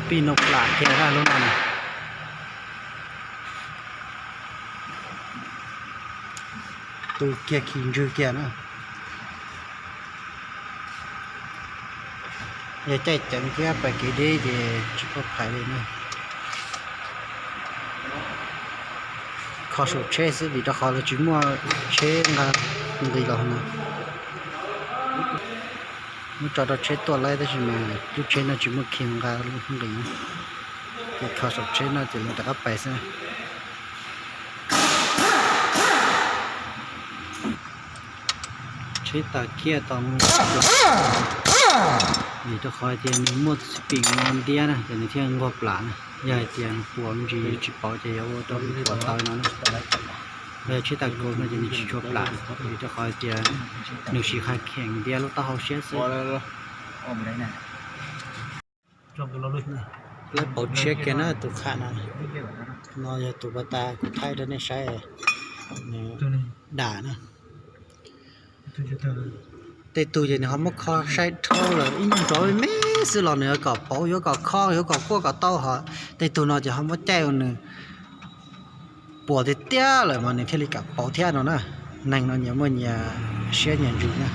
Pij no plam kiag na lub no na. Tu kiag khi ntswg kiag na. Yog caij ceev thiab pais kev deb ces tsis pub phais li na. Kho saum tsheb xwb vim rau qhov lawv tsis muaj tsheb nqa nqis los na. Muab tso rau tsheb tuaj laib tab sis mas lub tsheb no tsis muaj khi nqa nqis, ces kho saum tsheb no ces lawv rov qab pais xwb. Tsheb tas kiag tau mus, vim rau qhov tias nws muaj xib pis ntiab na ces nws thiaj nquag plam na. Yog hais tias nws puas me ntsis tsis pauv ces yuav ua rau nws puas tau no na. Yog tsheb tas kaus no ces nws tsis tshua plam, vim rau qhov tias nws siv qha kheem ntiab lub taub hau siab xwb. Lawv pauv tshiab kiag na tus qham no. No yog tus pas tas kuv thaij rau nej saib, nws dam na. Tej tug ces nws ho muab kho saib dhau lawm ib nyuag nrov me xwb los nws yuav kom pauv, yuav kom kho, yuav kom kuaj kom tau hos. Tej tug no ces ho muab caij ua nws puas tiag tiag lawm mas nws thiaj li kam pauv thiab no na. Neeg no nyias muaj nyias siab nyias ntsws na.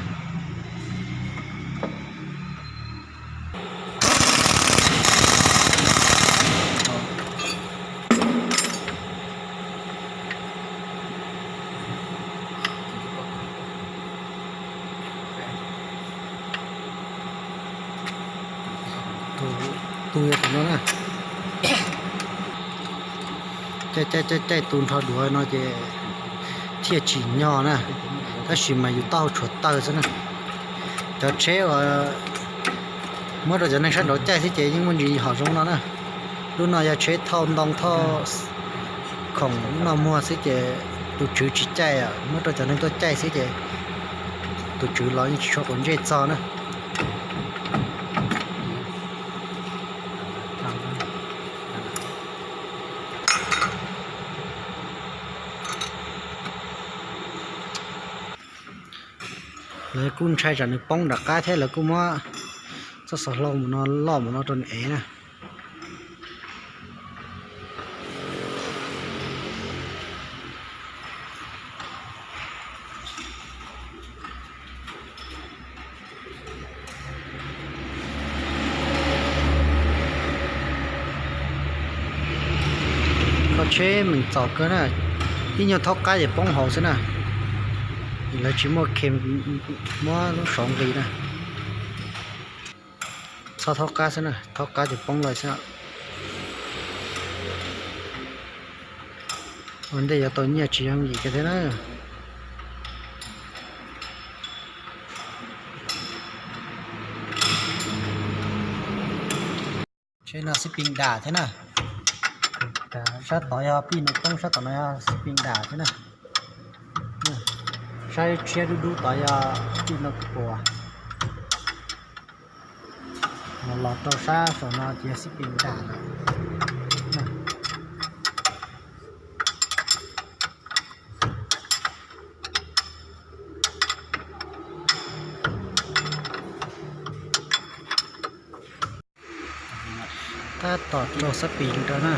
Tus yog tus no na. Caij caij caij caij tus nrho duav no ces thiaj tsim nyog na, tab sis mas yus taub hau tshuav tawg xwb na. Cov tsheb uas muab rau cov neeg sab nraud caij xwb ces yeej muaj ntsis hom zoo no na. Lub no yog tsheb thauj ntoo thauj khoom noj muag xwb ces tus tswv tsis caij, muab rau cov neeg tuaj caij xwb ces tus tswv los yeej tsis tshua quav ntsej txog na. Lawv kuj ntshai tsam nws poob nram qab thiab lawv kuj muab txoj xov hlau mus no loj mus no rau nws ev na. Kho tsheb meem txaus kawg na, ib nyuag thaub qab ces poob hauv xwb na. Lawv tsis muaj khem muab lub saud nqis na. Txhob thaub qab xwb na, thaub qab ces poob lawm xwb. Ua ntej yuav tau nyiaj tsis yooj yim kiag thiab na. Tsheb no xib pis dam thiab na. Sab tod yog pij no poob, sab tom no yog xib pis dam thiab na. Sab tshiab dub dub tod yog pij no puas. Los rau sab saum no ces xib pis dam lawm. Tab tom rau xab pis rau na.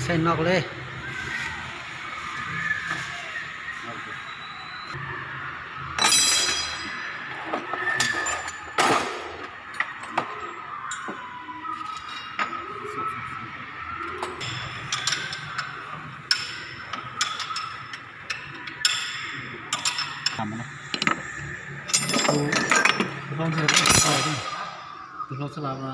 Xaij no li. Tus hlau txhaj la